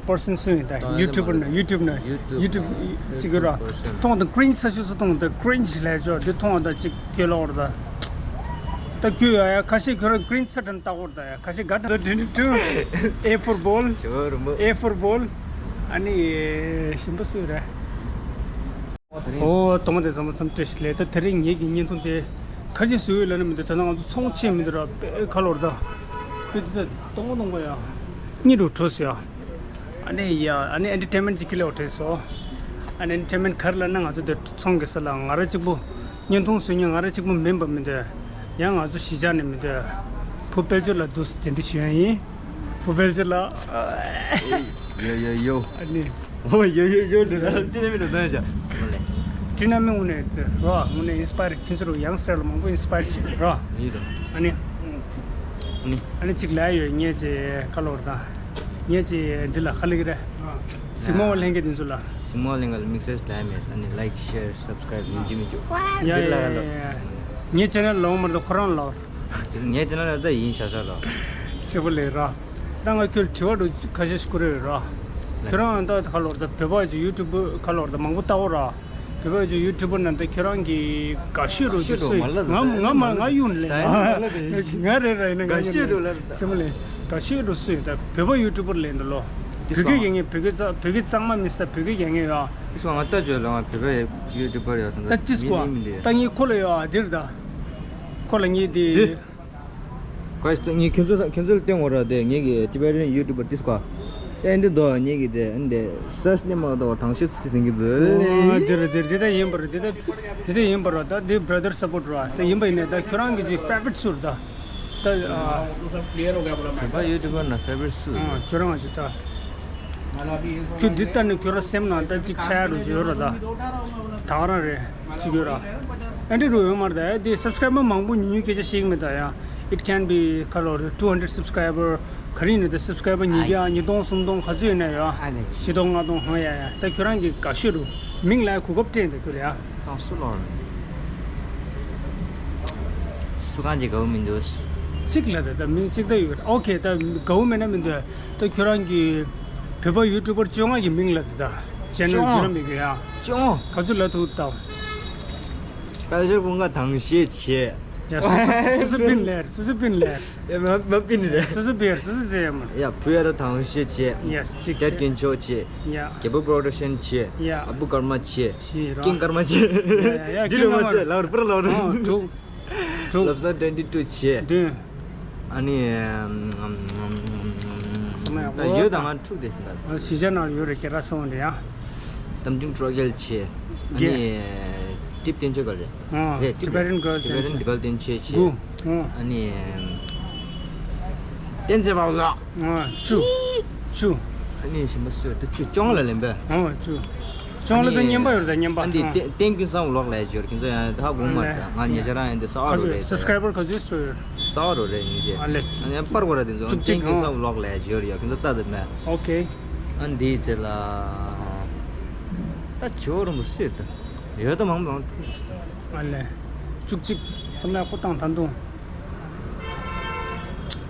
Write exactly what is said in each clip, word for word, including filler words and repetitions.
པར་སན་སུ་ཡིན་ད། ད་ཡུ་ཊུབ་པར་ན། ཡུ་ཊུབ་ན། ཡུ་ཊུབ་ཡུ་ཊུབ་ན་ཅིག་གི་ར། ཡུ་ཊུབ་པར་སན། མཐོང་དང་ཀྲིན་ཇི་ས་ཤུ་སུ་མཐོང་དང་ཀྲིན་ཇི་ལས་ཆོག་འདི་མཐོང་བ་ད་ཅིག་སྐྱོ་ལོག་ར་ད། ད་ཁྱོད་ཡ་ཡ་ཁ་ཤས་ཁྱོད་རང་ཀྲིན་ཇི་ས་དྲན་ལྟ་གོ་ར་ད་ཡ་ཁ་ཤས་ག་དྲན། ད་ཊུ་ཝེན་ཊི་ཊུ། A for ball. ཇོ་རུ་མོ། A for ball. ཨ་ནི་ཞིམ་པོ་སུ་རེད། ཨོ་ཐོག་མ་དེ་ཚང་མ་འཚམས་བཀྲ་ཤིས་བདེ་ལེགས། ད་དེ་རིང་ངེད་ཀྱི་བརྙན་ཐུང་དེ་ག་རེ་བཟོས་ཡོད་ལབ་ན་མི་འདུག་ད་ལྟ་ང་ཚོ་ཚོང་ཆེ་མི་འདུག་ར། དཔེ་ཁ་ལོར་ད། དཔེ་དེ་ད་སྟོང་པ་སྟོང་པ་ཡ། གཉིས་རུ་གྲོས་སུ་ཡ། ཨ་ནི་ཡ་ཨ་ནི་ཨེན་ཊར་ཊེན་མེན་ཊི་ཅིག་ཁྱེར་ལེ་འོ་དྲན་སོ། ཨ་ནི་ཨེན་ཊར་ཊེན་མེན་ཊི་ག་རེ་ལབ་ན་ང་ཚོ་དེ་ཚོང་གི་ས་ལ་ང་ར་གཅིག་པུ། བརྙན་ཐུང་བཟོ་མཁན་ང་ར་གཅིག་པུ་མིན་པ་མི་འདུག་ཡང་ང་ཚོ་གཞིས་ཆགས་ནས་མི་འདུག་བུ་དཔལ་འབྱོར་ལ་འདུག་སེ་དེ་འདྲ་ཞུ་ཡ་ཡིན། བུ་དཔལ་འབྱོར་ལ། ཡོ་ཡོ་ཡོ། ཨ་ནི། ཨོ་ཡོ་ཡོ་ཡོ་འདྲ་ད་ཅི་ནས་མི་འདུག་ད་ཡ་བྱ། ཊི་ན་མི་དངོས་གནས་རོ། དངོས་གནས་ཨིན་སི་པ་ཡར་ཁྱོད་ཚོ་རུ་ཡང་སེར་ལ་མང་པོ་ཨིན་སི་པ་ཡར་བྱེད་རོ། ཡིན་རོ། ཨ་ནི། ཨ་ནི། ཨ་ནི་གཅིག་ལ་ཡོད་ངས་ཅི་ཁ་ལོར་དང་། ངས་ཅི་འདི་ལ་ཁ་ལིག་རེད། གཟིགས་མོ་བ་ལྷན་རྒྱས་འདི་ཚོ་ལ། གཟིགས་མོ་བ་ལྷན་རྒྱས་ལ་དམིགས་བསལ་ལ་མེད། ཨ་ནི་ལའིཀ་ཤེར་སབ་སི་ཀ་རའིབ་ཡིན་གཅིག་མིན་གཅིག་ཡ་ཡ་ཡ་ཡ། ངའི་ཅེ་ནལ་ལོག་མ་རེད་ཁོ་རང་ལོག་ངའི་ཅེ་ནལ་ད་ཡིན་ཤག་ཤག་ལོག་སེ་བོ་ལས་ར། ད་ང་ཁྱོད་དྲི་བ་འདྲ་ཁ་ཤས་ཤིག་བསྐུར་ཡོད་ར། ཁྱོད་རང་ད་ཁ་ལོར་ད་བོད་པ་ཅིག་ཡུ་ཊུབ་ཁ་ལོར་ད་མང་པོ་ལྟ་བོ་ར། བོད་པ་ཅིག་ཡུ་ཊུབ་པར་ནང་ད་ཁྱོད་རང་གི་དགའ་ཤོས་རུ་ཅིག་སུ་ཡིན། ང་ང་མ་ང་གཡུག་ལེ། ང་རེ་ར་ཡིན་ན་དགའ་ཤོས་རུ་ལ་ཚེ་མོ་ལེ། དགའ་ཤོས་རུ་སུ་ཡིན་ད་བོད་པ་ཡུ་ཊུབ་པར་ལེན་འདུག་ལོ། བོད་སྐད་རྒྱག་མཁན་བོད་སྐད་གཙང་མ་མི་ས་བོད་སྐད་རྒྱག་མཁན་ཡོད་ཨ། དེ་སོང་ང་ལྟ་བྱོས་ལ་ང་བོད་པ་ཡུ་ཊུབ་པར་ཡོད་ད། ད་ཅི་སྐོ་ད་ངས་ཁོ་ལ་ཡོད་ཨ་འདིར་ད། ཁོ་ལ་ངས་དེ། ཁོས་ངས་ཁྱོད་ཚོ་ཁྱོད་ཚོ་ལ་བསྟན་འོ་ར་དེ་ངེད་ཀྱི་ཊི་བེ་ཊན་ཡུ་ཊུབ་པར་ཏིས་ཀ་ཨེ་འདི་དོ་ངེད་ཀྱི་དེ་ཨེ་འདི་སས་ནི་མ་དོ་དང་ཤེས་ཚུལ་དེ་གི་འདི་ལེ། དེ་རེད་དེ་རེད་དེ་ད་ཡིན་པ་རེད་དེ་ད་དེ་ད་ཡིན་པ་རེད་ད་དེ་བྷ་ར་དར་སཔོར་ཊི་རེད་ད་ཡིན་པ་ཡིན་ནས་ད་ཁྱོད་རང་གི་ཅིག་ཕེ་ཝ་རི་ཊི་སུ་རེད་ད་ད་ཨ། བོད་པ་ཡུ་ཊུབ་པར་ན་ཕེ་ཝ་རི་ཊི་སུ་རེད། ཁྱོད་རང་ཅིག་ད་ཁྱོད་འདི་ལྟ་ནས་ཁྱོད་རང་སེམས་ནང་ད་ཅིག་ཆགས་ཡ་རུ་ཅིག་ཡོད་རེད་ད་ད་ག་རང་རེད། ཅིག་ཡོད་ར། ཨ་འདྲ་རུ་ཡོད་མ་རེད་ད་དེ་སབ་སི་ཀ་རའིབ་མ་མང་པོ་ཉུང་ཉུང་སྐད་ཆ་བཤད་ཀྱི་མེད་ད་ཡ། It can be ཁ་ལོ་རེ་two hundred subscriber ག་རེ་ཡིན་ན་ད་སབ་སི་ཀ་རའིབ་མ་ཉིས་བརྒྱ་ཉིས་སྟོང་སུམ་སྟོང་ག་ཚོད་ཡོད་ན་ཡ། ཨ་ལེ་ཆི་ཆི་སྟོང་ལྔ་སྟོང་ཧང་ཡ་ཡ་ད་ཁྱོད་རང་གི་དགའ་ཤོས་རུ་མིང་ལ་གོ་སྐབས་སྤྲད་ད་ཁྱོད་ལ་ཡ། ཏང་སུ་ལོར་སུ་གང་ཅིག་དགའ་བོ་མི་འདུག་གཅིག་ལ་ད་ད་མིང་གཅིག་ད་ཡོད་ར། ཨོ་ཁེ་ད་དགའ་བོ་མེད་ན་མི་འདུག་ད་ཁྱོད་རང་གི་བོད་པ་ཡུ་ཊུབ་པར་བཅོ་ལྔ་གི་མིང་ལ་དེ་ད་ཅེ་ནལ་བཅོ་ལྔ་ཁྱོད་རང་མི་གི་ཡ། བཅོ་ལྔ་ག་ཚོད་ལ་ཐུག་ད། དཀར་ཆག་ཀུན་དགའ་དང་ཞེས་བྱས། ཡ་སུ་སུ་སུ་སུ་པིན་ལེར་སུ་སུ་པིན་ལེར། ཡ་མ་མ་པིན་རེད། སུ་སུ་པིར་སུ་སུ་ཟེར་ཡ་མ། ཡ་བུ་ཡ་ར་དང་ཞེས་བྱས། ཡ་སི་ཅིག་ཀེ་ཊི་ཀུན་མཆོག་བྱས། ཡ་རྒྱལ་པོ་པྲོ་ཌག་ཤན་བྱས། ཡ་ཨ་བུ་ཀརྨ་བྱས། ཞེས་ར། ཀིང་ཀརྨ་བྱས། ཡ་ཡ་འདི་རུ་མ་བྱས་ལ་རུ་པུར་ལ་རུ། ཨོ་དྲུག་དྲུག་ལབ་ས་ཊུ་ཝེན་ཊི་ཊུ་བྱས། བདུན། ཨ་ནི། ཨམ། ཨམ། ཨམ། ཨམ། ད་ཡོད་དང་ང་དྲུག་དེ་ཟིན་ད། གཞིས་ཆགས་ནང་ཡོད་རེད་སྐད་གྲགས་སོང་རེད་ཡ། རྟ་མགྲིན་སྤྲོ་རྒྱལ་བྱས། ཨ་ནི། བརྒྱད། ཊིབ་བསྟན་ཆོས་ག་རེད། ཨ། རེད་ཊིབ་ཊི་བེ་ཊན་གྷརལ་ཊི་བེ་ཊན་གྷརལ་བསྟན་ཆོས་བྱས། དགུ། ཨ། ཨ་ནི། བསྟན་འཛིན་པ་ལགས། ཨ། བཅུ། བཅུ། ཨ་ནི་གཞན་པ་སུ་ཡོད་ད་བཅུ་བཅོ་ལྔ་ལ་ལེན་པས། ཨ། བཅུ། བཅོ་ལྔ་ལ་ད་བརྙན་པ་ཡོད་རེད་ད་བརྙན་པ། ཨ་འདི་ཨ། བསྟན་བསྟན་ཀུན་བཟང་ལོག་ལས་སྦྱོར་ཁྱེད་ཚོ་ཡང་ཧ་གོ་མ་ཨ་ད་ང་ཉེ་ཆར་ཡང་འདི་གསར་པ་རུ་རེད། སབ་སི་ཀ་རའི་བར་ག་ཚོད་སུ་ཡོད། གསར་པ་རུ་རེད་ཡིན་ཅེ། ཨ་ལེ། ཨ་ནི་པར་གོ་ར་དེ་ཚོ་བཅུ་གཅིག་བསྟན་ཀུན་ཨ། བཟང་ལོག་ལས་སྦྱོར་ཡོད་ཁྱེད་ཚོ་ལྟ་དུ་མེད། ཨོ་ཁེ། ཨ་འདིའི་རྗེས་ལ་ད་ཇོ་རུ་མོ་སུ་ཡོད་ད། ཡོད་ད་མང་པོ་མང་ཐུག་ད། ཨ་ལེ། བཅུ་གཅིག་བསམ་ཡག་པོ་བཏང་ད་འདུག་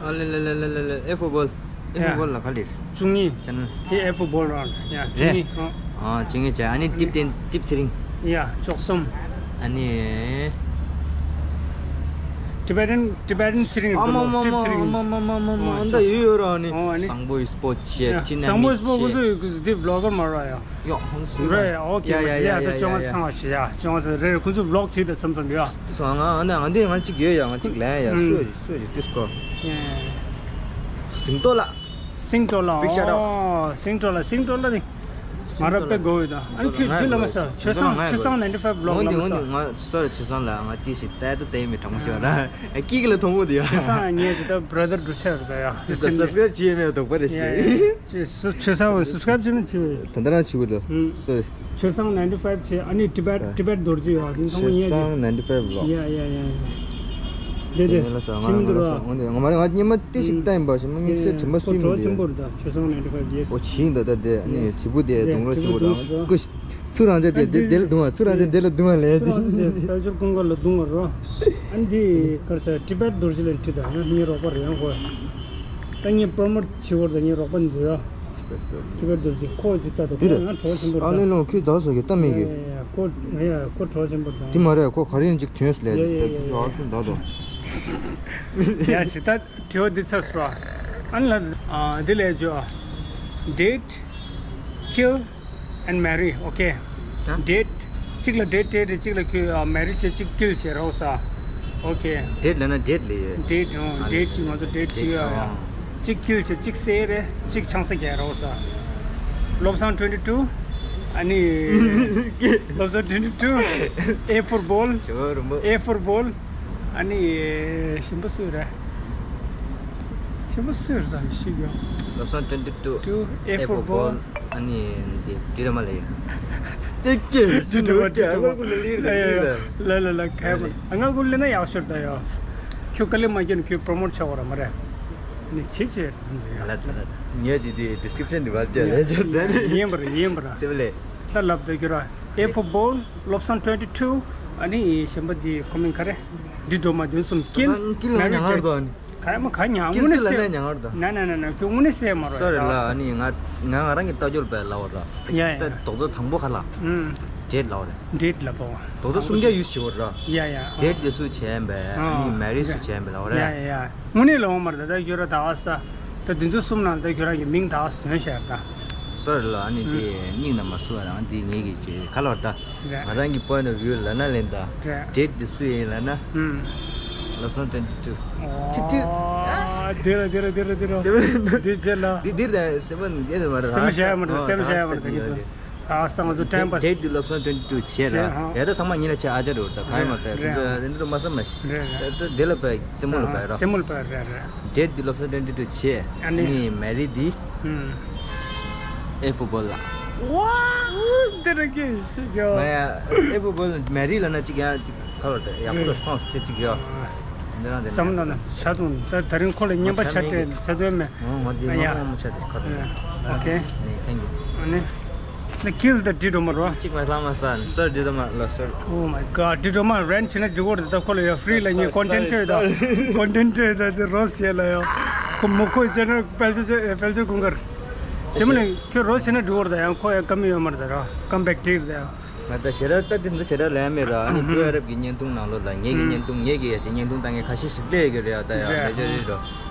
ཨ་ལེ་ལེ་ལེ་ལེ་ལེ། ཨེ་ཕོར་བོལ། ཨེ་ཕོར་ཡ། བོལ་ལ་ག་ལེར། བཅུ་གཉིས། ཅན། ཧེ་ཨེ་ཕོར་བོལ་རང་ཡ་བཅུ་གཉིས། རེད། ཨ། ཨ་བཅུ་གཉིས་བྱས། ཨ་ནི་ཊིབ་བསྟན་ཊིབ་ཚེ་རིང་། ཡ་བཅུ་གསུམ། ཨ་ནི། ཊི་བེ་ཊན་ཊི་བེ་ཊན་ཚེ་རིང་ཨ་མ་མ་ཊིབ་ཚེ་རིང་། ཨ་མ་མ་མ་མ་མ། ཨ་ཨ་ད་ཡོད་ཡོད་ར་ཨ་ནི། ཨོ་ཨ་ནི། བཟང་པོ་ཡི་སྤོ་བྱས། ཡ་ཊི་ན་བཟང་པོ་ཡི་སྤོ་ཁོ་ཚོ་ཡི་དེ་བི་ལོག་གར་མ་ར་ཡ། ཡོ་ཧོན་སུ་རེད། ཨོ་ཁེ། ཡ་ཡ་ཡ་ཡ་ཡ་ཡ། ད་བཅོ་ལྔ་ཚང་བ་བྱེད་ཡ། བཅོ་ལྔ་ཚང་རེད། ཁོ་ཚོ་བི་ལོག་བྱེད་ད་མཚམས་མཚམས་ཡ། སོང་ང་ཨ་ནི་ཨ་འདི་ང་གཅིག་ཡོད་ཡ། ང་གཅིག་ལེན་ཡ། ཨུམ། སུ་ཡ་སུ་ཡ་ཏིས་ཀོ། ཡ་ཡ་ཡ། སིང་ཏོ་ལ། སིང་ཏོ་ལ། Big shout out. ཨོ་སིང་ཏོ་ལ་སིང་ཏོ་ལ་དེ། ང་ར་དཔེ་དགའ་བོ་ཡོད་ད། ཨ་ནི་ཁྱོད་དེ་ལ་མ་ཟ་ཆོས་བཟང་ཆོས་བཟང་ནའིན་ཊི་ཕའིབ་བི་ལོག་ལ་མ་ཟ། ང་སོ་ར་ཆོས་བཟང་ལ་ང་ཏིས་ཤིག་ལྟ་ད་ལྟ་ཡིན་མི་གྲོང་ཤོར་ར། ཨ་ཀི་ཀི་ལ་མཐོང་མོ་དེ་ཡ། ཆོས་བཟང་ངས་ཅི་ད་བྷ་ར་དར་འགྲོ་ཆེ་ར་ད་ཡ། ཏིས་ཀོ་སབ་སི་ཀ་རའིབ་བྱེད་མེད་དོག་པ་རེད་ཤེ། ཆོས་ཆོས་བཟང་བ་སབ་སི་ཀ་རའིབ་བྱེད་མི་བྱེད། ད་ལྟ་རང་བྱེད་དགོས་འདུག་ཨུམ། སོ་རི། ཆོས་བཟང་ནའིན་ཊི་ཕའིབ་བྱེད། ཨ་ནི་ཊི་བེཊ་ཊི་བེཊ་རྡོ་རྗེ་ཡོད། ཨ་ནི་ཚང་མ་ངས་ཆོས་བཟང་ནའིན་ཊི་ཕའིབ་བི་ལོག་ཡ་ཡ་ཡ། དེ་དེ་ལ་ས་ང་ཤིང་ང་ལ་ས་འདུག་ང་འདི་ང་མ་རེད། ང་སྙེ་མ་ཏི་ཞིག་ལྟ་ཡིན་པ་ཞིག་མ་དམིགས་བསལ་དྲན་པ་སུ་ཡིན་མི་འདུག་ཡ། ཆོས་བཟང་ནའིན་ཊི་ཕའིབ་ཡེ་སི། ཨོ་ཇི་ཡིན་ད་ད་དེ་ཨ་ནི་ཇི་བུ་དེ་དུང་རོ་ཆེ་བོ་དང་ཀུ་ཚུར་རང་ཅག་དེ་དེ་དེ་ལ་དུང་བ། ཚུར་རང་ཅག་དེ་ལ་དུང་བ་ལས་དེ། དཔལ་འབྱོར་ཀུན་དགའ་ལ་དུང་བ་རོ། ཨ་འདི་གར་ས་ཊི་བེཊ་རྡོ་རྗེ་ལ་ཁྲིད་ད་ཡང་ངའི་རོགས་པ་རེད་ཡང་ཁོ། ད་ངས་པྲོ་མོཊ་བྱེད་བར་ད་ངའི་རོགས་པ་འཛུལ་ཡ། ཅི་ག་འདུག་ཅིག་ཁོ་ཅིག་ལྟ་དུ་ཁོ་ང་གྲོགས་ཆེན་པོ་ཨ་ལེ་ལོ་ཁྱོད་ད་སོ་གི་ལྟ་མེད་གི། ཡ་ཡ་ཁོ་ཡ་ཁོ་གྲོགས་ཆེན་པོ་དང་། དེ་མ་རེད། ཁོ་ག་རེ་ཡིན་ཅིག་དོན་སུ་ལས་ཡ་ཡ་ཡ་ཡ། ཨར་ཚུན་ད་དོ། ཡ་ཅིག་ད་དྲི་བ་འདི་ཚར་སོང་། ཨ་ལ་འདི་ལས་བརྗོད། Date, kill and marry. Okay. Date. གཅིག་ལ་date date རེད། གཅིག་ལ་ཁྱོད་marry བྱེད། གཅིག་kill བྱེད་རོགས་ས། Okay. Date ལབ་ན་date ལ་ཡོད། Date ཨོ་date ཅིག་ང་ཚོ་date ཅིག་ཡོད་ཡ། གཅིག་kill བྱེད། གཅིག་བསད་རེད། གཅིག་ཆང་ས་རྒྱག་རོགས་ས། བློ་བཟང་twenty two། ཨ་ནི་བློ་བཟང་twenty two། A for ball. A for ball. ཨ་ནི་གཞན་པ་སུ་རེད། གཞན་པ་སུ་རེད་ད་ཤི་གོ། བློ་བཟང་twenty two two A for ball. ཨ་ནི་འདི་འདི་རེད་མ་ལེ། ཏེ་ཀེ་ཅི་འདྲ་ཅི་འདྲ་ལ་ལ་ལ་ཁ་ཡ་ང་ཀུ་ལེ་ན་ཡག་ཤོར་ད་ཡོ། ཁྱོད་དཀའ་ལས་མ་བརྒྱབ་ན་ཁྱོད་promote ཆགས་པ་ར་མ་རེད། ཨ་ནི་ཆེ་ཆེ་ལ་ལ་ངས་ཅི་དེ་description དེ་བར་དེ་ལས་ཅོ་ཚན་ཡིན་པ་རེད་ཡིན་པ་རེད། ལ་ལབ་ད་ཁྱོད་ར། A for ball, Lobsang twenty two, ཨ་ནི་གཞན་པ་འདི་ཁོ་མིན་ག་རེ། འདི་སྒྲོལ་མ་བདུན་གསུམ་ཀིལ། ཀིལ་ལ་ཉང་ངར་དོ་ཨ་ནི། ག་ཡ་མ་ག་ཉང་ཀིལ་སི་ལ་ནས་ཉང་ངར་དོ། ན་ན་ན་ན་ཁྱོད་དངོས་གནས་སེ་མ་རོ་སོ་རེ་ལ་ཨ་ནི་ང་ང་ང་རང་གི་ལྟ་སྐྱོར་པའི་ལ་བ་ར། ཡ་ཡ། ད་རྡོག་རྡོག་དང་པོ་ཁ་ལ། ཨུམ། ཌེ་ཊི་ལ་བ་རེ། ཌེ་ཊི་ལ་བ། རྡོག་རྡོག་སུམ་བརྒྱ་ཡུས་བྱེད་བ་ར། ཡ་ཡ། ཌེ་ཊི་དེ་སུ་བྱས་པས་ཨ་ནི་མེ་རི་སུ་བྱས་པས་ལ་བ་རེ། ཡ་ཡ་ཡ། དངོས་གནས་ལོང་མར་ད་ད་ཁྱོད་ར་ད་ཨ་ས་ད་དེ་ཚོ་གསུམ་ནང་ད་ཁྱོད་རང་གི་མིང་ད་ཨ་ས་དོན་བཤད་ད། སོ་རེ་ལ་ཨ་ནི་དེ་སྙིང་ན་མ་སུ་བ་རང་དེ་ངེད་ཀྱི་ཅེ་ཁ་ལོར་ད། རེད། ང་རང་གི་པོ་ཡིན་ཊི་ཨོཕ་ཝིའུ་ལ་ན་ལེན་ད། རེད། ཌེ་ཊི་དེ་སུ་ཡིན་ལ་ན། ཧུམ། ལབ་སང་ཊོན་ཊི་ཊུ། ཊུ་ཊུ། ཨ་དེ་ར་དེ་ར་དེ་ར་དེ་ར། དེ་རྗེས་ལ། དེ་དེར་ད་སེམས་པ་འདི་ནི་མ་རེད། སེམས་བཞག་མ་རེད་སེམས་བཞག་མ་རེད་དེ་ཚོ། ཨ་སང་ང་ཚོ་ཊེམ་པ། ཌེ་ཊི་དེ་ལབ་སང་ཊོན་ཊི་ཊུ་བྱས་ར། ཡ་ད་ཚང་མ་ཉིན་ལ་ཆ་ཨ་ཅག་རེད་ད་ག་ཡོད་མ་རེད་རེད་རེད། དེ་ཚོ་མ་བསམ་མ་ཤི། རེད་རེད། ད་དེ་ལ་པ་རྩེད་མོ་ལ་པ་ར། རྩེད་མོ་ལ་པ་རེད་རེད། ཌེ་ཊི་དེ་ལབ་སང་ཊོན་ཊི་ཊུ་བྱས། ཨ་ནི། ནི་མེ་རི་དེ། ཧུམ། ཨེ་ཕུ་བོལ་ལ། ཝ། དེ་ར་ཀེ་ཤི་གོ། མ་ཡ། ཨེ་ཕུ་བོལ་མེ་རི་ལ་ན་ཅིག་ཡ་ཅིག་ཁ་བར་དེ་ཡག་པོ་ལ་ཁོང་ཚེ་ཅིག་ཡོ། འདི་རང་དེ་བསམ་ན་ན་ཆ་དུང་ད་ད་རིང་ཁོ་ལ་བརྙན་པ་ཆ་སྤྲད་ཆ་དོན་མེད། ཨོ་ང་འདི་ཨ་ཡ། མ་མ་ཆ་དེ་ཁ་དུང་། ཨོ་ཁེ། ནི་ཐེང་ཡུ། ཨ་ནི། ནི་ཁིལ་ད་འདྲི་འགྲོ་མ་རོ། ཅིག་མ་ལྷ་མ་ས་ནི་སོར་འདི་ད་མ་ལ་སོར། Oh my god འདྲི་འགྲོ་མ་རན་ཆི་ན་འཇུ་གོར་དེ་ད་ཁོ་ལ་ཡ་ཧྥི་རི་ལ་ཉི་ཀོན་ཊེན་ཊར་ད་ཀོན་ཊེན་ཊར་ད་དེ་རོ་སི་ལ་ཡ། ཁོ་མོ་ཁོ་ཅེ་ནལ་པལ་ཅོ་པལ་ཅོ་གུང་གར། ཟེར་མོ་ནི་ཁྱོད་རོ་ཟེར་ན་འགྲོ་བར་ད་ཡང་ཁོ་ཡང་ཀ་མི་ཡོད་མར་ད་ར་ཀམ་བེག་ཊིབ་ད་ཡང་། ང་ད་ཞེ་ར་ལྟ་དེ་འདི་ཞེ་ར་ལས་མེད་ར་ཨ་ནི་བུ་ཨ་རབ་ཀྱི་བརྙན་ཐུང་ནང་ལོགས་ལ་ངེད་ཀྱི་བརྙན་ཐུང་ངེད་ཀྱི་ཡ་ཅིག་བརྙན་ཐུང་ལྟ་མཁན་ཁ་ཤས་ཤིག་སླེབས་ཡོད་རེད་ཡ་ད་ཡ་རེད་མེ་ཇོ་རི་རོ།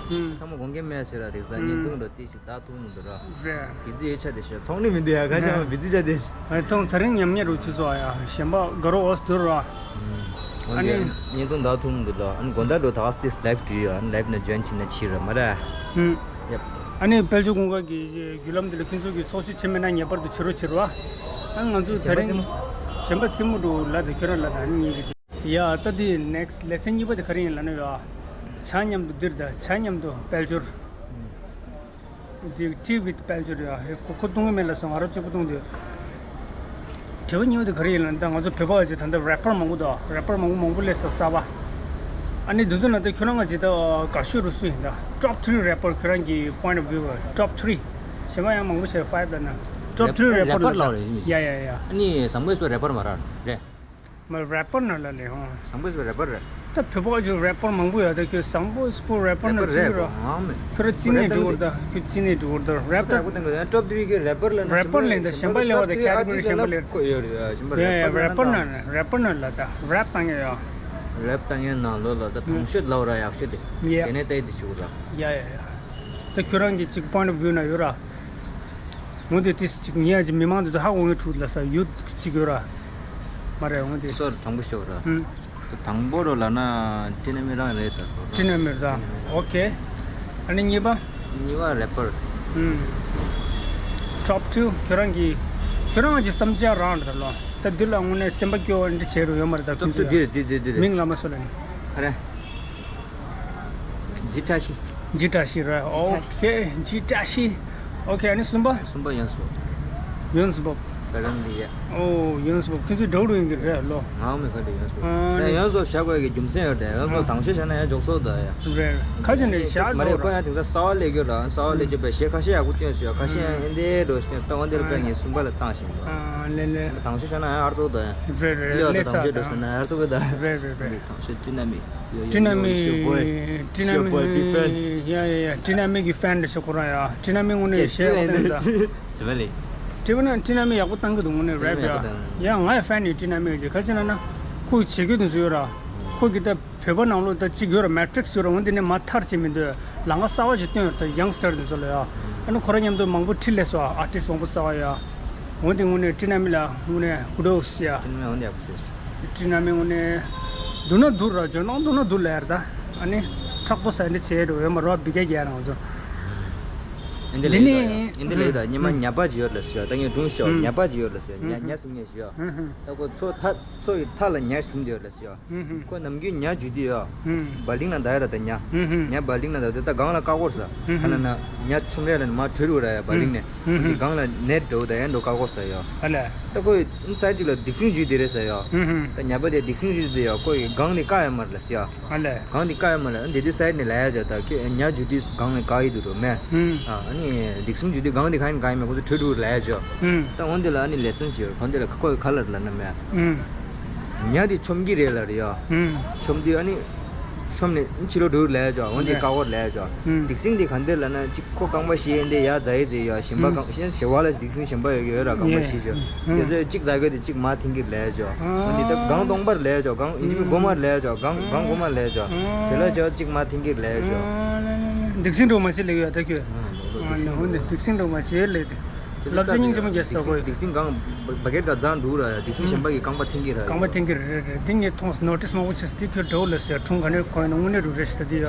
ཚང་མ་དགོངས་འགལ་མེད་ཟེར་ར་དེ་ས་བརྙན་ཐུང་རོ་དེ་ཞིག་ད་ཐུང་མི་འདུག་ར། རེད། བི་ཛི་ཡོད་ཆ་དེ་ཞེ་ཚོང་ནི་མི་འདུག་ཡ་ཁ་ཤས་མ་བི་ཛི་ཆ་དེ་ཞེ། ཐོང་ད་རིང་ཉམས་ཉེས་རུ་ཆུ་སོ་ཡ་གཞན་པ་དགའ་རོགས་འོ་སྡུར་ར། ཨ་ནི། བརྙན་ཐུང་ད་ཐུང་འདུག་ལ་ཨ་ནི་དགོང་དག་འགྲོ་ད་སྟེ་ལའིབ་བྲིས་ཡོད་ཨ་ནི་ལའིབ་ནས་ཇོན་བྱས་ན་ཕྱིར་ར་མ་ར། ཧུམ། ཡབ། ཨ་ནི་དཔལ་འབྱོར་ཀུན་དགའ་གི་བརྒྱུད་ལམ་འདི་ལ་ཁྱེད་ཚོ་གི་ཚོགས་ཞུགས་བྱེད་མེད་ན་ངེས་པར་དུ་བྱེད་རོགས་བྱེད་རོགས་ཨ། ཨ་ང་ཚོ་ད་རིང་གཞན་པ་རྩེད་མོ་འགྲོ་ལ་དེ་ཁྱོད་རང་ལ་ད་ཨ་ནི་ངེད་ཀྱི་ཡ་ད་དེ་ནེག་སི་ལེ་སན་གཉིས་པ་དེ་ག་རེ་ཡིན་ལ་ན་ཡ། ཆ་མཉམ་དུ་འདིར་ད་ཆ་མཉམ་དུ་དཔལ་འབྱོར། དེ་tea with དཔལ་འབྱོར་ཡ་ཧེ་ཁོ་ཁོ་བཏུང་གི་མེད་ལ་སོང་ང་རང་གཅིག་པུ་བཏུང་དུས། དྲི་བ་གཉིས་པ་དེ་ག་རེ་ཡིན་ལ་ད་ང་ཚོ་བོད་པ་ཅིག་ད་ལྟ་རེ་པར་མང་པོ་འདུག་རེ་པར་མང་པོ་མང་པོ་སླེབས་སོང་གསར་པ། ཨ་ནི་འདི་ཚོ་ནང་ད་ཁྱོད་རང་ང་ཅིག་ད་དགའ་ཤོས་རུ་སུ་ཡིན་ད་ཊོབ་ཐི་རི་རེ་པར་ཁྱོད་རང་གི་པོ་ཡིན་ཊི་ཨོཕ་ཝིའུ་ཊོབ་ཐི་རི། གཞན་པ་ཡང་མང་པོ་བྱས་ཕའིབ་ལ་ན་ཊོབ་ཐི་རི་རེ་པར་ལ་ཡ་ཡ་ཡ། ཨ་ནི་བཟང་པོ་ཡོད་པའི་རེ་པར་མ་རག་རེད། མ་རེ་པར་ནང་ལ་ལས་ཧོ། བཟང་པོ་ཡོད་པའི་རེ་པར་རེད། ད་བོད་པ་ཅིག་རེ་པར་མང་པོ་ཡོད་ད་ཁྱོད་བཟང་པོ་སྤོ་རེ་པར་ནང་ཅིག་རོ། ང་མེད། ཁྱོད་ར་ཅི་ནས་འགྲོ་གི་རེད་ད་ཁྱོད་ཅི་ནས་འགྲོ་གི་རེད་ད་རེ་པར། ཊོབ་ཐི་རི་གི་རེ་པར་ལ་ན་རེ་པར་ལེན་ད་གཞན་པ་ལས་བ་ད་ཁེ་ཊི་གོ་རི་གཞན་པ་ལས་ཁོ་ཡོད་རེད་གཞན་པ་རེ་པར་ནང་རེ་པར་ནང་ལ་ད་རེབ་བཏང་ཡོད་ཡ། རེབ་བཏང་ཡོད་ནང་ལོ་ལ་ད་དང་ཤོད་ལ་བ་ར་ཡག་ཤོད་དེ། ཡ་དེ་ནས་ལྟ་ཡི་དེ་ཞུ་གི་ར། ཡ་ཡ་ཡ། ད་ཁྱོད་རང་གི་ཅིག་པོ་ཡིན་ཊི་ཨོཕ་ཝིའུ་ན་ཡོད་ར། འོན་ཏེ་ཏིས་ཅིག་ཉེ་ཡ་ཅིག་མི་མང་དེ་ཚོ་ཧ་གོ་ངེས་ཁྲུག་ལ་ས་ཡུད་ཅིག་ཡོད་ར། མ་རེད་འོན་ཏེ། སོར་དང་པོ་ཤོག་ར། ཧུམ། དང་པོ་རོ་ལ་ན་ཏི་ན་མི་རང་རེད་ད་རོ། ཏི་ན་མི་ར། ཨོ་ཁེ། ཨ་ནི་གཉིས་པ། གཉིས་པ་རེ་པར། ཧུམ། ཊོབ་ཐི་རི་ཁྱོད་རང་གི་ཁྱོད་རང་གི་བསམ་འཆར་རང་རེད་ལོ། ད་འདི་ལ་དངོས་གནས་སེམས་པ་སྐྱོ་བ་འདི་བྱེད་རུ་ཡོད་མ་རེད་ད་ཁྱོད་ཚོ་ཡ། འདི་རེད་འདི་འདི་འདི་རེད། མིང་ལ་མ་སོ་ལ་ནི། ཨ་རེ། ཇི་ཏྲ་ཤི། ཇི་ཏྲ་ཤི་ར། ཇི་ཏྲ་ཤི། ཨོ་ཁེ། ཇི་ཏྲ་ཤི། ཨོ་ཁེ། ཨ་ནི་གསུམ་པ། གསུམ་པ་ཡོན་སུ་བོབ། ཡོན་སུ་བོབ། ད་རང་འདི་ཡ། ཨོ་ཡོན་སོ་ཁྱོད་ཚོ་འགྲོ་འགྲོ་ཡིན་གྱི་རེད་ལོ། ང་མི་ཁ་འདི་ཡོན་སོ། ཨ་ད་ནི་ཡོན་སོ་བཞག་དགོས་ཀྱི་རྒྱུ་མཚན་ཡོད་དེ་ཡོན་སོ་ཨ་དང་ཤོས་བཞག་ན་ཡང་འཇོག་སོ་ད་ཡ། རེད་རེད། ཁ་ཅིག་ནས་བཞག་མ་རེད། འགྲོ་ཁོ་ར་ཡང་དེང་སང་གསར་པ་སླེབས་རྒྱུ་ར་གསར་པ་སླེབས་རྒྱུ་པའི་གཞས་ཁ་ཤས་ཡག་པོ་བཏོན་སོང་ཡ། ཁ་ཤས་ཡང་ཨེ་འདྲའི་འགྲོ་ཞིག་བཏོན་སོང་། ད་འོན་ཏེ་ལ་དཔེ་ངས་གསུམ་པ་ལ་བཏང་ཞིང་འགྲོ། ཨ་ལེ་ལེ། དང་ཤོས་བཞག་ན་ཡང་ཨར་ཚོགས་ད་ཡ། རེད་རེད། ལེ་ད་དང་ཤོས་འགྲོ་སོང་ན་ཨར་ཚོགས་ད། རེད་རེད་རེད། དང་ཤོས་ཅི་ན་མི། ཡོ་ཡོ་ཀྲི་ན་མི། ཡོ་ཡོ་ཀྲི་ན་མི། ཡོ་ཡོ་ཀྲི་ན་མི། ཡ་ཡ་ཡ། ཀྲི་ན་མི་གི་ཧྥན་རེད་ཤག་ཁོ་རང་ཡ། ཀྲི་ན་མི་དངོས་གནས་གཞས་ཡག་པོ་བཏང་ད། ཟི་མ་ལི། ཀྲི་ན་ཀྲི་ན་མི་ཡག་པོ་བཏང་གི་འདུག་དངོས་གནས་རེད་པ་ཡ། ཡ་ང་ཡ་ཧྥན་ཡིན་ཀྲི་ན་མི་གི། ག་ཅི་ན་ན། ཁོ་གི་བྱེད་རྒྱུ་དེ་ཚོ་ཡོད་ར། ཁོ་གི་ད་བོད་པ་ནང་ལོགས་ད་གཅིག་ཡོད་ར། མེ་ཊི་རིག་སི་ཡོད་ར། འོན་ཏེ་ནས་མ་མཐར་ཕྱིན་མི་འདུག་ལམ་ཁ་གསར་པ་ཅིག་བཏོན་ཡོད་ད་ཡང་སི་ཊར་དེ་ཚོ་ལ་ཡ། ཨ་ནི་ཁོ་རང་མཉམ་དུ་མང་པོ་ཁྲིད་སླེབས་སོང་ཨ། ཨར་ཊིསི་མང་པོ་གསར་པ་ཡ། འོན་ཏེ་དངོས་གནས་ཀྲི་ན་མི་ལ་དངོས་གནས་ཀུ་ཌོ་སི་ཡ། ཀྲི་ན་མི་འོན་ཏེ་ཡག་པོ་བྱས་སོང་། ཀྲི་ན་མི་དངོས་གནས་འདུག་ན་འདུག་ར། ཇོ་ནང་འདུག་ན་འདུག་ལབ་ཡ་རེད་ད། ཨ་ནི་ཕྲག་དོག་ཟ་འདྲ་བྱས་འགྲོ་ཡོད་མ་རེད་བ། བི་ཀ་རྒྱལ་རང་ཚོ། ཨེ་འདི་འདི་ལས་ནི་ད་ཨེ་འདི་ལས་ད་ཉི་མ་ཉ་པ་ཅིག་ཡོད་ལ་ཟེར་ཡ། ད་ངས་སྒྲུང་ཤོག་ཉ་པ་ཅིག་ཡོད་ལ་ཟེར་ཡ། ཉ་ཉ་ཟིན་ངས་ཞུ་ཡ། ད་ཁོ་མཚོ་མཐའ་མཚོ་ཡི་མཐའ་ལ་ཉ་ཟིན་འདི་ཡོད་ལ་ཟེར་ཡ། ཁོ་ནམ་རྒྱུན་ཉ་རྒྱུག་དུས་ཡ། བ་ལིང་ན་ད་ཡ་ར་ད་ཉ། ཉ་བ་ལིང་ན་ད་དེ་ད་སྒང་ལ་བཀག་གོ་ས། ཨ་ན་ན་ཉ་ཆུང་རེ་ལ་ནི་མ་གྲོལ་རུ་ར་ཡ་བ་ལིང་ནས། ཨ་འདི་སྒང་ལ་ནེ་འགྲོ་ད་ཡ་འགྲོ་བཀག་གོ་ས་ཡ། ཨ་ལས། ད་ཁོ་ས་ཅིག་ལ་སྡིག་སྲིན་རྒྱུག་དེ་རེད་ས་ཡ། ད་ཉ་པ་དེ་སྡིག་སྲིན་རྒྱུག་དེ་ཡ་ཁོ་ཡི་སྒང་ནས་བཀག་ཡ་མ་རེད་ལ་ཟེར་ཡ། ཨ་ལས། སྒང་འདི་བཀག་ཡ་མ་ལ་འདི་དུས་སའིཌ་ནས་ལ་ཡ་ཅོ། ད་ཁྱོད་ཉ་རྒྱུག་དུས་སྒང་ནས་བཀག་ཡི་འདུག་རོ་མེ། ཨ་ནི་སྡིག་སྲིན་རྒྱུག་དུས་སྒང་འདི་གང་ནས་བཀག་ཡི་མེད་ཁོ་ཚོ་གྲོལ་འགྲོ་ལ་ཡ་ཅོ། ད་འོན་འདི་ལ་ཨ་ནི་ལེ་སོན་ཞིག་ཡོད། གང་འདི་ལ་ཁོ་གི་ཁ་ལར་ལ་ན་མེ། ཉ་འདི་ཆོམ་གི་རེད་ལ་རེད་ཡ། ཆོམ་དུས་ཨ་ནི་ཆོམ་ནས་ཕྱི་ལོགས་འགྲོ་ལ་ཡ་ཅོ། འོན་འདི་བཀག་གོ་ལ་ཡ་ཅོ། སྡིག་སྲིན་འདི་གང་འདི་ལ་ན་ཅིག་ཁོ་རྐང་པ་བཞི་ཡན་དེ་ཡ་རྫ་ཡི་རྫི་ཡ། ཞིམ་པ་རྐང་ཞེ་བ་ལ་སྡིག་སྲིན་ཞིམ་པ་ཡོད་ཡོད་ར་རྐང་པ་བཞི་ཅོ། དེ་ཚོས་གཅིག་རྫ་གི་དེ་གཅིག་མ་འཐེན་གི་ལས་ཅོ། འོན་ཏེ་ད་སྒང་སྟོང་པར་ལས་ཅོ། སྒང་ཨིན་ཇི་མི་སྒོ་མར་ལས་ཅོ། སྒང་སྒང་སྒོ་མར་ལས་ཅོ། དེ་ལ་ཅོ་གཅིག་མ་འཐེན་གི་ལས་ཅོ། སྡིག་སྲིན་འགྲོ་མ་བྱེད་ལས་ཡོད་ད་ཁྱོད། སྡིག་སྲིན་འགྲོ་སྡིག་སྲིན་འགྲོ་མ་བྱེད་ལས་དེ། ལབ་ཅོ་སྙིང་རྗེ་མོ་རྒྱལ་སོ་གོ། སྡིག་སྲིན་སྒང་བ་གེ་ད་རྫ་འདུག་ར་སྡིག་སྲིན་གཞན་པ་གི་རྐང་པ་འཐེན་གི་ར་རྐང་པ་འཐེན་གི་རེད་རེད། འདི་ངས་མཐོང་ནོ་ཊིས་མང་པོ་བྱས་སོང་། དེ་ཁྱོད་འགྲོ་ལ་ཟེར་ཁྲུང་ག་ནས་གོ་ཡིན་ན་དངོས་གནས་འགྲོ་རེད་ཟེར་ད་དེ་ཡ།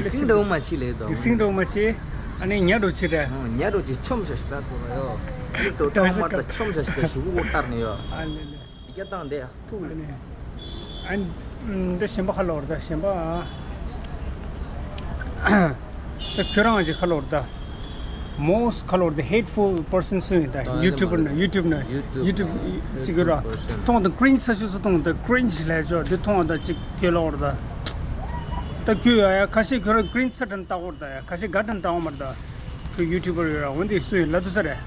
སྡིག་སྲིན་འགྲོ་མ་བྱེད་ལས་དོ། སྡིག་སྲིན་འགྲོ་མ་བྱེད། ཨ་ནི་ཉ་འགྲོ་བྱེད་རེད། ཉ་འགྲོ་བྱེད་ཆོམ་ཤ་ཤ་ད་གོ་ར་ཡོ། ཨ་ནི་དོ་ཏག་མ་ད་ཆོམ་ཤ་ཤ་ད་ཞུ་གུ་གོ་ལྟར་ནས་ཡོ། ཨ་ལེ་ལེ། སྐྱ་བཏང་དེ་ཐུག་ལ། ཨ་ནི། ཨ་འདི་གཞན་པ་ཁ་ལོར་ད་གཞན་པ། ད་ཁྱོད་རང་ཅིག་ཁ་ལོར་ད། Most ཁ་ལོར་ད་hateful person སུ་ཡིན་ད། ད་ཡུ་ཊུབ་པར་ན་ཡུ་ཊུབ་ན་ཡུ་ཊུབ་ཡུ་ཊུབ་ཅིག་གི་ར། མཐོང་ད་ཀྲིན་ཇི་ས་ཤུ་སུ་མཐོང་ད་ཀྲིན་ཇི་ལས་ཆོག་འདི་མཐོང་ད་ཅིག་ཁྱོད་ལོར་ད། ད་ཁྱོད་ཡ་ཡ་ཁ་ཤས་ཁྱོད་རང་ཀྲིན་ཇི་ས་དྲན་ལྟ་གོར་ད་ཡ་ཁ་ཤས་དགའ་དྲན་ལྟ་གོ་མར་ད། ཁྱོད་ཡུ་ཊུབ་པར་ཡོད་ར་འོན་ཏེ་སུ་ཡིན་ལ་དུ་ས་རེད།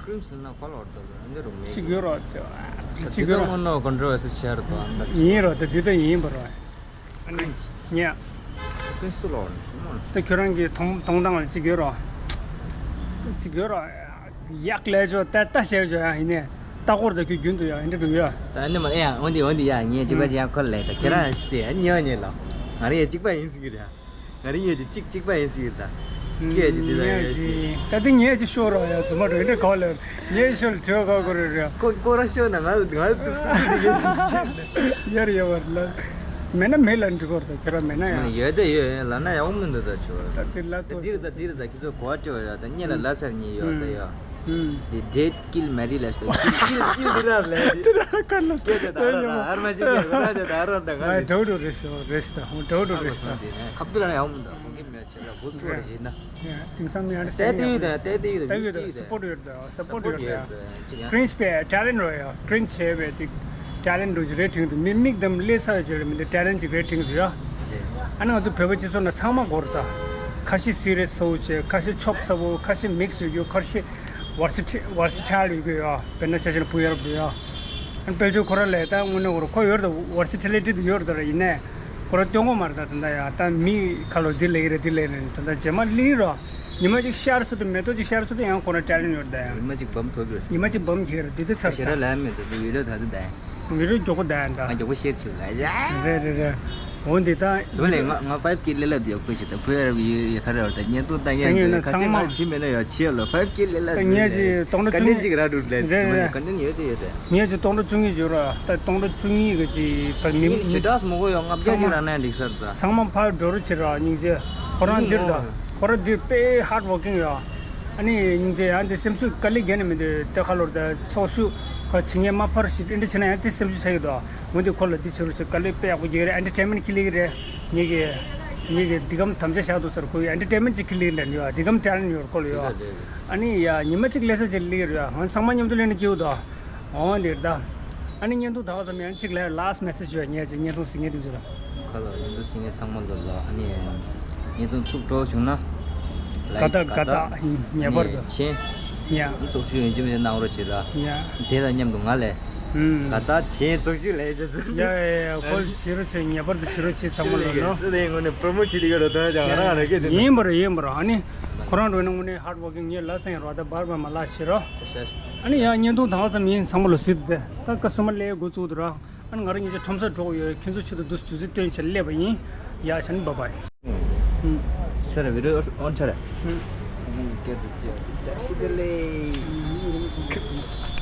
ཀྲིན་ཇི་ལ་ན་ཁ་ལོར་ད། འདི་རུ་མེད། གཅིག་ཡོད་རོ། གཅིག་ཡོད་རོ། ད་དེ་ད་ནོ་ཀོན་ཊྲོ་ཝར་སི་ཆེ་རུ་དོ་ཨ་འདི། ཡིན་རོ། ད་འདི་ད་ཡིན་པ་རོ། ཨ་ནི་ཉ། ཀུན་སུ་ལོར་ནི་ད་ཁྱོད་རང་གི་མཐོང་མཐོང་སྟངས་ལ་གཅིག་ཡོད་རོ། གཅིག་ཡོད་རོ། ཡག་ལས་ཆོ་ད་ལྟ་བཤད་ཆོ་ཡ་ཡིན་ནས་ལྟ་སྐོར་ད་ཁྱོད་རྒྱུན་དུ་ཡ་ཡིན་འདྲ་འགྲོ་ཡ། ད་ཨ་ནི་མ་ཨེ་ཡ་འོན་ཏེ་འོན་ཏེ་ཡ་ངས་གཅིག་པ་ཅིག་ཡང་ཁོ་ལ་ད་ཁྱེད་རང་སེ་ཉེ་བ་ཉེ་ལོ། ང་རང་ཡ་གཅིག་པ་ཡིན་ཟེར་གི་རེད། ང་རང་ཉིད་ཀྱི་གཅིག་གཅིག་པ་ཡིན་ཟེར་གྱི་རེད་ད། ཁྱེད་ཀྱིས་དེ་ལྟར་ཡོད་ཀྱི། ད་དེ་ངས་ཀྱི་ཤོར་རོགས་ཡ་རྫུན་མ་རེད་འདྲ་ག་ལེར་ངས་ཤོར་དྲི་བ་ག་གོ་རེད་རེད། ཁོ་ཁོ་རང་ཤོར་ན་ང་ང་ཐུག་སུ་ཡར་ཡོད་བར་ལ། མེད་ན་མེད་ལ་འགྲིག་གོ་རེད་ད་ཁྱོད་རང་མེད་ན་ཡང་། ཡོད་ད་ཡོད་ཡོད་ལབ་ན་ཡག་མི་འདུག་ད་ཁྱོད། ད་དེ་ལ་ད་དེ་རེད་ད་དེ་རེད་ད་ཁྱེད་ཚོ་གོ་བ་སྤྲད་པ་རེད་ད་སྙད་ལ་ལབ་ཚར་ཉེ་ཡོད་ད་ཡ། ཨུམ། The dead kill marry ལབ་ཞིག་ད། kill kill kill དེ་ར་ལས། དེ་ར་ཁ་ལ་སྐད་ཆ་ད་ར་ར་ཨར་མ་ཞིག་གི་ར་ཅ་ད་ར་ད་ང་ཨ་འདྲ་འདྲ་རེད་ཤོ་རེད་ཤི་ད་འོ་འདྲ་འདྲ་རེད་ཤི་ད། ཁབ་ཏུ་ལ་ཡང་མི་འདུག་གོང་གི་མེད་ཆེ་ལ་གོ་ཚོད་རེ་བཞིན་ན། དེང་སང་མི་ཨ་ནི་ཏེ་ཏེ་ཡོད་ད་ཏེ་ཏེ་ཡོད་ད་ཏེ་ཡོད་ད་སི་པོར་ཡོད་ད་སི་པོར་ཡོད་ད། ཀྲིན་ཇི་པའི་ཊེ་ལེན་རོ་ཡ་ཀྲིན་ཇི་བྱས་པའི་དེ་ཊེ་ལེན་རོ་ཞིག་རེད་དྲན་འདུག་མི་མིག་དམ་ལས་ས་ཡོད་ཅེས་རེད་མི་འདུག་ཊེ་ལེན་ཅིག་རེད་དྲན་འདུག་ཡ། ཨ་ནི་ང་ཚོ་བོད་པ་སྤྱི་ཚོགས་ན་ཚང་མ་གོ་ར་ད། ཁ་ཤས་སི་རི་ཡས་ཚ་བོ་བྱས་ཁ་ཤས་ཆོབ་ཚ་བོ་ཁ་ཤས་མིག་སི་ཡོད་རྒྱུ་ཁ་ཤས། བར་སི་ཊི་བར་སི་ཊལ་ཡོད་གི་ཡོད། དཔེར་ན་ཆ་བཞག་ན་བུ་ཡར་བུ་ཡོད། ཨ་ནི་དཔལ་འབྱོར་ཁོ་ར་ལས་ད་དངོས་གནས་ཁོ་ར་ཁོ་ཡོད་རེད་ད་བར་སི་ཊི་ལི་ཊི་དེ་ཡོད་རེད་ད་ར་ཡིན་ནའི། ཁོ་ར་སྟོན་གོ་མ་རེད་ད་ད་ལྟ་ཡ་ད་མི་ཁ་ལོ་འདི་ལས་ཀྱི་རེད་འདི་ལས་རེད་ད་ལྟ་རྗེས་མ་ལི་རོ། ཉི་མ་གཅིག་ཤར་སོང་དུས་མེ་ཏོག་གཅིག་ཤར་སོང་དུས་ཡང་ཁོ་ར་ཊེ་ལེན་ཡོད་རེད་ད་ཡ། ཉི་མ་གཅིག་བམ་ཐོབ་ཡོད་ཟེར། ཉི་མ་གཅིག་བམ་ཁྱེར་རེད་འདི་ད་ཚར་ཞེ་ད། དྲག་ལབ་མེད་ད་དུ་ཡོད་ལ་ད་ད་ད་ཡ། མི་རོ་མགྱོགས་པོ་ད་ཡ་ད། ང་མགྱོགས་པོ་ཤེར་བྱེད་ལ་ཡ། རེད་རེད་རེད། འོ་འདི་ད། ཚོ་ལས་ང་ང་ཕའིབ་ཀི་ལེ་ལ་དེ་ཡག་པོ་ཞིག་ད་ཕུ་ཡར་ཡོད་ཡོད་ཁ་རེ་བར་ད་བརྙན་ཐུང་ད་ངས་ད་ཚོ་ཡོད་ན་ཁ་ཚང་སེ་མ་མ་ཞིམ་མེད་ན་ཡོད་ཆེ་ལོ་ཕའིབ་ཀི་ལེ་ལ་ད་དེ་ངས་ཅི་སྟོང་ཕྲག་བཅུ་གཉིས། ཀ་ནི་ཅིག་ར་འགྲུབ་ལེ་རེད་ཚོ་ལས་རེད། ཀ་ནི་ཡོད་དེ་ཡོད་དེ། ངས་ཅི་སྟོང་ཕྲག་བཅུ་གཉིས་བྱོས་ར་ད་སྟོང་ཕྲག་བཅུ་གཉིས་གི་ཅི་ཕ་མི་ཅི་མི་ཅི་ཏྲག་མོ་གོ་ཡོད་ལྔ་བརྒྱ་ཅིག་ར་ན་འགྲིག་སར་ད། ཚང་མ་ཕར་འགྲོ་རུ་ཕྱིར་ར་སྙིང་རྗེ་ཁོ་རང་འདིར་ད་ཁོ་རང་འདིར་དཔེ་ཧར་ཌི་ཝོར་ཀིང་ཡོད། ཨ་ནི་སྙིང་རྗེ་ཡང་འདི་སེམས་ཤུགས་དཀའ་ལས་རྒྱག་ནི་མི་འདུག་ད་ཁ་ལོར་ད་ཚོགས་ཤུགས་ཁོ་ཇི་སྙེད་མ་ཕར་ཞིག་འདི་འདྲ་བྱས་ན་ཡང་འདི་སེམས་ཤུགས་ཆག་གི་འདུག་འོན་ཏེ་ཁོ་ལ་འདི་བྱེད་རུ་ཆེ་དཀའ་ལས་དཔེ་ཡག་པོ་རྒྱག་རེད། ཨེན་ཊར་ཊེན་མེན་ཊི་ཁྱེར་ལེ་གི་རེད། ངེད་ཀྱི་ ངེད་ཀྱི་འདི་གམ་དམ་བཅའ་བཞག་འདུག་ཟེར། ཁོ་ཡི་ཨེན་ཊར་ཊེན་མེན་ཊི་ཅིག་ཁི་ལིག་ལེན་ཡོད། འདི་གམ་ཊེ་ལེན་ཊི་ཡོད་སྐོར་ཡོད། ཨ་ནི་ཡ་ཉི་མ་གཅིག་ལས་ས་ཅིག་ལིག་ཡོད། ང་ཚང་མ་མཉམ་དུ་ལེན་ན་སྐྱིད་འདུག་འོ་འདིར་ད། ཨ་ནི་བརྙན་ཐུང་དང་ཙམ་ཡང་གཅིག་ལ་ལཱ་སི་མེ་སེ་ཇི་ཡོད། ངས་ཅིག་བརྙན་ཐུང་གཟིགས་མཁན་དེ་ཚོ་ལ། ཁ་ལ་བརྙན་ཐུང་གཟིགས་མཁན་ཚང་མ་ལ་ལ། ཨ་ནི་བརྙན་ཐུང་ཚུགས་འགྲོ་བྱུང་ན། དགའ་ད་དགའ་ད་ངེས་པར་དུ་ཆེན། ཡ། ཚོགས་ཞུགས་ཡོང་ཅི་མི་གནང་རོགས་བྱེད་ལ། ཡ། དེ་དང་མཉམ་དུ་ང་ལས། ཨུམ། དགའ་ད་ཆེན་ཚོགས་ཞུགས་ལས་བྱེད་ཚུལ། ཡ་ཡ་ཡ། ཁོ་བྱེད་རོགས་བྱེད། ངེས་པར་དུ་བྱེད་རོགས་བྱེད། ཚང་མ་ལ་ནོ། སུ་དེ་ངོ་ནས་པྲོ་མོ་ཊི་བྱེད་དེ་ག་རོ་ད་ཡ་ང་རང་རེ་སྐད་དེ་ཡིན་པ་རེད། ཡིན་པ་རེད། ཨ་ནི་ཁོ་རང་འགྲོ་ན་དངོས་གནས་ཧར་ཌི་ཝོར་ཀིང་། ངས་ལ་སེང་རོ་ད་བར་བར་མ་ལ་བྱེད་རོགས། ཨ་ནི་ཡ་བརྙན་ཐུང་དང་ཙམ་ཡིན། ཚང་མ་ལ་གཟིགས་ཏེ་ད་སྐབས་སུ་མ་ལས་འགོ་བཙུགས་འདུག་ར། ཨ་ནི་ང་རང་ཉིན་ཅིག་ཁྲོམ་སར་འགྲོ་གི་ཡོད། ཁྱེད་ཚོ་ཆེད་དུ་འདུག་དུས་ཚོད་བཏོན་བྱས་སླེབས་པ་ཡིན། ཡ་ཆ་ནི་བཱའི་བཱའི། ཨུམ། ཚེ་རིང་བི་ཌི་ཡོ་ཨོན་ཆ་རེད། ཨུམ། ཚང་མ་སྐད་དུ་བཅད་དེ་བཀྲ་ཤིས་བདེ་ལེགས།